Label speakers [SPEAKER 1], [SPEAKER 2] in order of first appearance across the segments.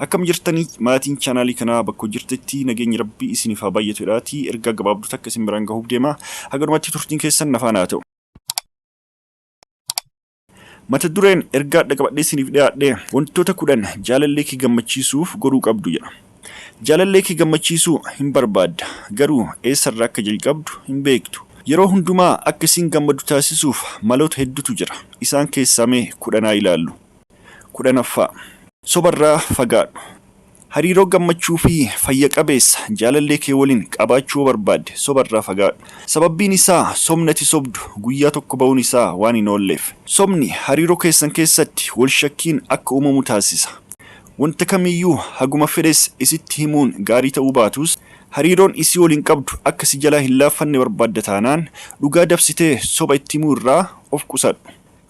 [SPEAKER 1] Akkam jirtanii maatiin chaanaalii kanaa bakka jirtetti nageenyi rabbii isiniif haa baay'atudhaati ergaa gabaabduu takka isin biraan gahuuf deema. Haga dhumatti turtiin keessan na faana haa ta'u. Mata dureen ergaa adda qabadhee isiniif dhiyaadhe wantoota 10 jaalallee kee gammachiisuuf godhuu qabdu jedha. Jaalallee kee gammachiisuu hin barbaadda garuu eessarraa akka jalqabdu hin beektu. Yeroo hundumaa akka isiin gammaddu taasisuuf maloota hedduutu jira. Isaan keessaa mee 10 ilaallu. 10ffaa. Sobarraa fagaadhu. Hariiroo gammachuu fi fayya qabeessa jaalallee kee waliin qabaachuu yoo barbaadde sobarraa fagaadhu. Sababbiin isaa sobni ati sobdu guyyaa tokko ba'uun isaa waan hin oolleef. Sobni hariiroo keessan keessatti wal shakkiin akka uumamu taasisa. Wanta kamiyyuu haguma fedhes isitti himuun gaarii ta'uu baatus hariiroon isii waliin qabdu akka si jalaa hin laaffanne barbaadda taanaan dhugaa dabsitee soba itti himuu irraa of qusadhu.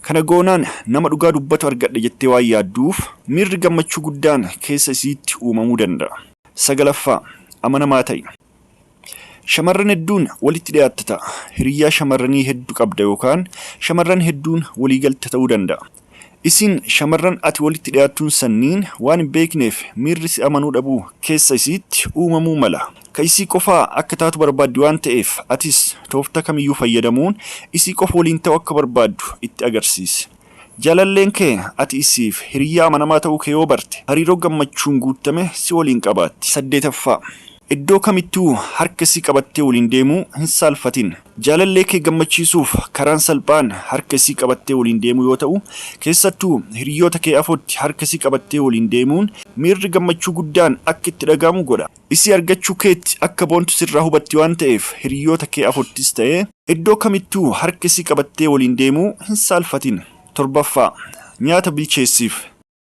[SPEAKER 1] Kana goonaan nama dhugaa dubbatu argadhe jettee waan yaadduuf miirri gammachuu guddaan keessa isiitti uumamuu danda'a. 9ffaa. Amanamaa ta'i. Shamarran hedduun walitti dhiyaatta ta'a. Hiriyyaa shamarranii heddu qabda yookaan shamarran hedduun walii galta ta'uu danda'a. Isin shamarran ati walitti dhiyaattuun sanniin waan hin beekneef miirri si amanuu dhabuu keessa isiitti uumamuu mala. Ka isii qofaa akka taatu barbaaddi waan ta'eef atis tooftaa kamiyyuu fayyadamuun isii qofa waliin ta'uu akka barbaaddu itti agarsiisi. Jaalalleen kee ati isiif hiriyyaa amanamaa ta'uu kee yoo barte hariiroo gammachuun guuttame si waliin qabaatti. 8ffaa. Iddoo kamittuu harka isii qabattee waliin deemuu hin saalfatin. Jaalallee kee gammachiisuuf karaan salphaan harka isii qabattee waliin deemuu yoo ta'u, keessattuu hiriyoota kee afotti harka isii qabattee waliin deemuun miirri gammachuu guddaan akka itti dhaga'amu godha. Isii argachuu keetti akka boontu sirraa hubatti waan ta'eef hiriyoota kee afottis ta'ee iddoo kamittuu harka isii qabattee waliin deemuu hin saalfatin. 7ffaa. Nyaata bilcheessiif.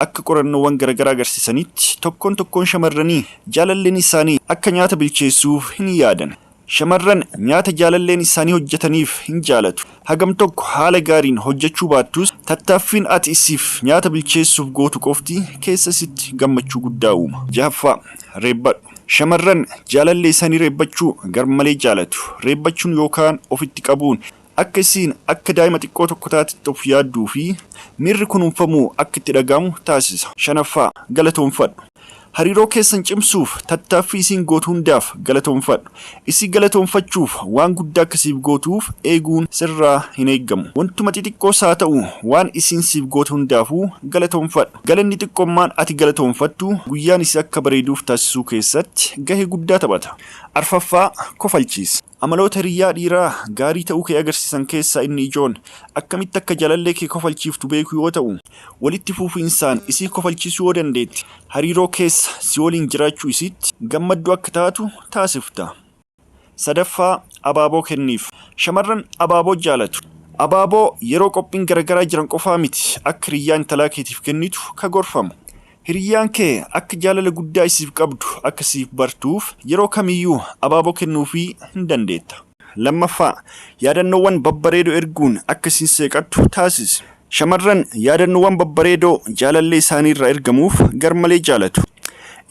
[SPEAKER 1] Akka qorannoowwan garagaraa agarsiisanitti tokkoon tokkoon shamarranii jaalalleen isaanii akka nyaata bilcheessuuf hin yaadan. Shamarran nyaata jaalalleen isaanii hojjetaniif hin jaalatu. Hagam tokko haala gaariin hojjechuu baattus tattaaffiin ati isiif nyaata bilcheessuuf gootu qofti keessa isitti gammachuu guddaa uuma. 6ffaa. Reebbadhu. Shamarran jaalallee isaanii reebbachuu garmalee jaalatu. Reebbachuun yookaan ofitti qabuun akka isiin akka daa'ima xiqqoo tokko taatetti of yaadduu fi miirri kunuunfamuu akka itti dhaga'amu taasisa. 5ffaa. Galatoomfadhu. Hariiroo keessan cimsuuf tattaaffii isiin gootu hundaaf galatoomfadhu. Isii galatoomfachuuf waan guddaa akka siif gootuuf eeguun sirraa hin eeggamu. Wantuma xixiqqoos haa ta'u waan isiin siif gootu hundaafuu galatoomfadhu. Galanni xiqqommaan ati galatoomfattu guyyaan isii akka bareeduuf taasisuu keessatti gahee guddaa taphata. 4ffaa. Kofalchiisi. Amaloota hiriyyaa dhiiraa gaarii ta'uu kee agarsiisan keessaa inni ijoon akkamitti akka jaalallee kee kofalchiiftu beekuu yoo ta'u, walitti fufiinsaan isii kofalchiisuu yoo dandeette hariiroo keessa si waliin jiraachuu isiitti gammadduu akka taatu taasifta. 3ffaa. Abaaboo kenniif. Shamarran abaaboo jaalatu. Abaaboo yeroo qophiin garagaraa jiran qofaa miti akka hiriyyaa intalaa keetiif kennitu ka gorfamu. Hiriyyaan kee akka jaalala guddaa isiif qabdu akka siif bartuuf yeroo kamiyyuu abaaboo kennuufii hin dandeetta. 2ffaa. Yaadannoowwan babbareedoo erguun akka isiin seeqattu taasisi. Shamarran yaadannoowwan babbareedoo jaalallee isaanii irraa ergamuuf garmalee jaalatu.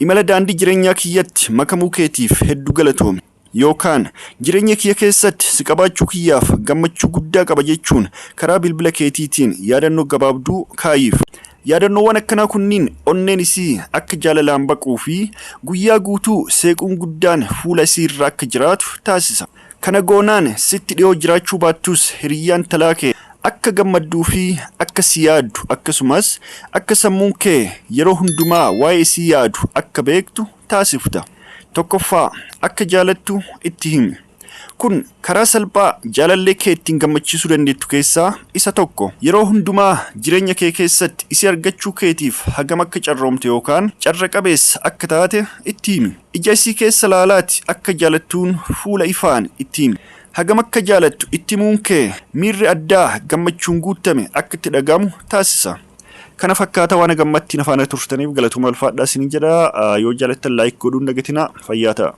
[SPEAKER 1] Imala daandii jireenyaa kiyyatti makamuu keetiif hedduu galatoomi. Yookaan jireenya kiyya keessatti si qabaachuu kiyyaaf gammachuu guddaa qaba jechuun karaa bilbila keetiitiin yaadannoo gabaabduu kaayiif. Yaadannoowwan akkanaa kunniin onneen isii akka jaalalaan baquu fi guyyaa guutuu seequun guddaan fuula isii irra akka jiraatu taasisa. Kana goonaan sitti dhiyoo jiraachuu baattus hiriyyaan talaa kee akka gammadduu fi akka si yaaddu akkasumas akka sammuun kee yeroo hundumaa waa'ee isii yaadu akka beektu taasifta. 1ffaa. Akka jaalattu itti himi. Kun karaa salphaa jaalallee kee ittiin gammachiisuu dandeettu keessaa isa tokko. Yeroo hundumaa jireenya kee keessatti isii argachuu keetiif hagam akka carroomte yookaan carra qabeessa akka taate itti himi. Ija isii keessa laalaati akka jaalattuun fuula ifaan itti himi. Hagam akka jaalattu itti himuun kee miirri addaa gammachuun guuttame akka itti dhaga'amu taasisa. Kana fakkaata waan hagammatti na faana turtaniif galatoomaa ulfaadhaa isiniin jedha. Yoo jaalattan like godhuun dagatinaa. Fayyaa ta'a.